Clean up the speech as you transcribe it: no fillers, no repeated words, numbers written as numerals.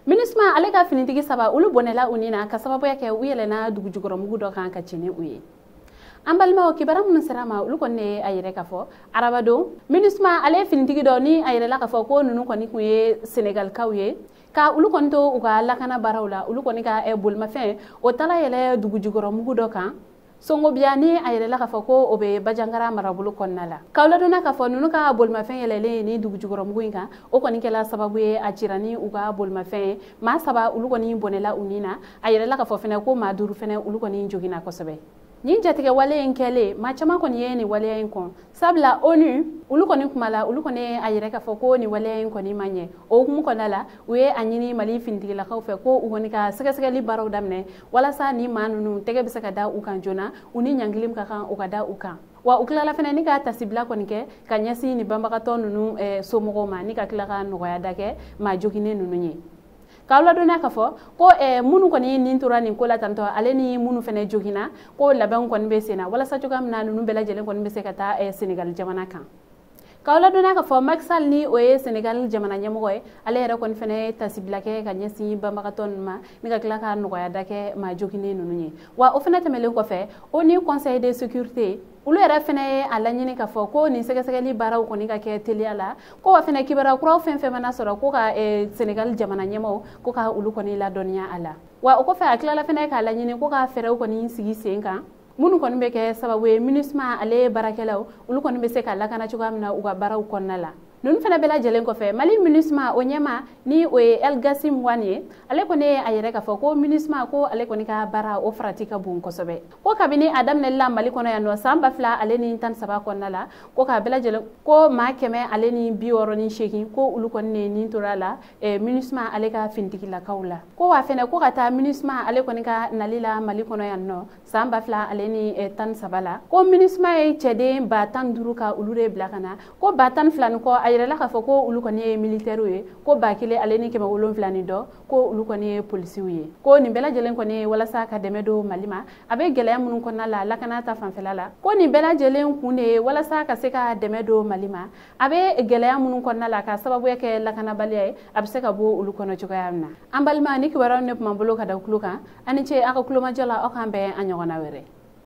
MINUSMA ale ka finitigi 3 olu bɔnɛla u ni na ka sababuya kɛ u yɛlɛnna dugujukɔrɔmugu dɔ kan ka ci ni u ye. An balimaw, kibaruya minnu sera ma, olu kɔni ye a yɛrɛ k'a fɔ arabadon MINUSMA ale ye finitigi dɔ ni a yɛrɛla k'a fɔ ko ninnu kɔni kun ye Senegalikaw ye, ka olu kɔni to u ka lakana baaraw la, olu kɔni ka bolimafɛn o taara yɛlɛ dugujukɔrɔmugu dɔ kan Songobiya ni a yɛrɛla k'a fɔ ko o bɛ Bajangara marabolo kɔnɔna la. K'aw ladɔnna k'a fɔ ninnu ka bolimafɛn yɛlɛlen ni dugujukɔrɔmugu in kan, o kɔni kɛla sababu ye a cira ni u ka bolimafɛn ye. Maa 3 olu kɔni bɔnɛla u ni na. A yɛrɛla k'a fɔ fɛnɛ ko maa 5 fɛnɛ olu kɔni joginna kosɛbɛ. Nin jatigɛ wale in kɛlen, maa caman kɔni ye nin waleya in kɔn, sabula ONU olu kɔni kuma la, olu kɔni ye a yɛrɛ k'a fɔ ko nin waleya in kɔni ma ɲɛ. O hukumu kɔnɔna la, u ye a ɲini Mali finitigilakaw fɛ ko u kɔni ka sɛgɛsɛgɛli baaraw daminɛ walasa ni maa ninnu tɛgɛ bɛ se ka da u kan joona, u ni ɲangili min ka kan u ka da u kan. Wa u tilala fɛnɛ ni ka tasibila kɔni kɛ ka ɲɛsin nin banbagatɔ ninnu somɔgɔw ma, ni ka tila ka nɔgɔya da kɛ maa joginen ninnu ye. K'aw ladɔnniya k'a fɔ ko minnu kɔni nin tora nin ko la tantɔ, ale ni minnu fɛnɛ joginna, ko labɛnw kɔni bɛ sen na walasa cogoya min na ninnu bɛɛ lajɛlen kɔni bɛ se ka taa Senegal jamana kan. K'aw ladɔnniya k'a fɔ Macky Sall ni o ye Senegal jamana ɲɛmɔgɔ ye, ale yɛrɛ kɔni fɛnɛ ye tasibila kɛ ka ɲɛsin banbagatɔ ninnu ma, ni ka tila ka nɔgɔya da kɛ maa joginen ninnu ye. Wa o fɛnɛ tɛmɛlen kɔfɛ, ONU Conseil de sécurité olu yɛrɛ fɛnɛ ye a laɲini k'a fɔ ko nin sɛgɛsɛgɛli baaraw kɔni ka kɛ teliya la, ko wa fɛnɛ kibaruya kuraw fɛn fɛn mana sɔrɔ ko ka Senegal jamana ɲɛmaaw ko ka olu kɔni ladɔnniya a la. Wa o kɔfɛ a tilala fɛnɛ k'a laɲini ko ka fɛɛrɛw kɔni sigi sen kan minnu kɔni bɛ kɛ sababu ye MINUSMA ale baarakɛlaw olu kɔni bɛ se ka lakana cogoya min na u ka baaraw kɔnɔna la. Ninnu fɛnɛ bɛɛ lajɛlen kɔfɛ, Mali MINUSMA o ɲɛma ni o ye El Gassim Wane ye, ale kɔni ye a yɛrɛ k'a fɔ ko MINUSMA ko ale kɔni ka baara o farati ka bon kosɛbɛ. Ko kabini a daminɛli la Mali kɔnɔ yan nɔ san 2013 kɔnɔna la, ko k'a bɛɛ lajɛlen ko maa 168 ko olu kɔni ne nin tora la MINUSMA ale ka finitigilakaw la. Ko wa fɛnɛ ko ka taa MINUSMA ale kɔni ka nali la Mali kɔnɔ yan nɔ san 2013 la, ko MINUSMA ye cɛden 15,000 ka olu de bila ka na, ko 12,000 ni kɔ a yɛrɛla k'a fɔ ko olu kɔni ye militaires ye, ko 1700 ni dɔ ko olu kɔni ye polisiw ye. Ko nin bɛɛ lajɛlen kɔni ye walasa ka dɛmɛ don Mali ma a bɛ gɛlɛya minnu kɔnɔna la lakana ta fanfɛla la, ko nin bɛɛ lajɛlen kun de ye walasa ka se ka dɛmɛ don Mali ma a bɛ gɛlɛya minnu kɔnɔna la ka sababuya kɛ lakanabaliya ye, a bɛ se ka bɔ olu kɔnɔ cogoya min na. An balima, ni kibaruyaw ne tun b'an bolo ka da tulo kan, a ni ce aw ka kulomajɔ la, aw k'an bɛn a ɲɔgɔnna wɛrɛ.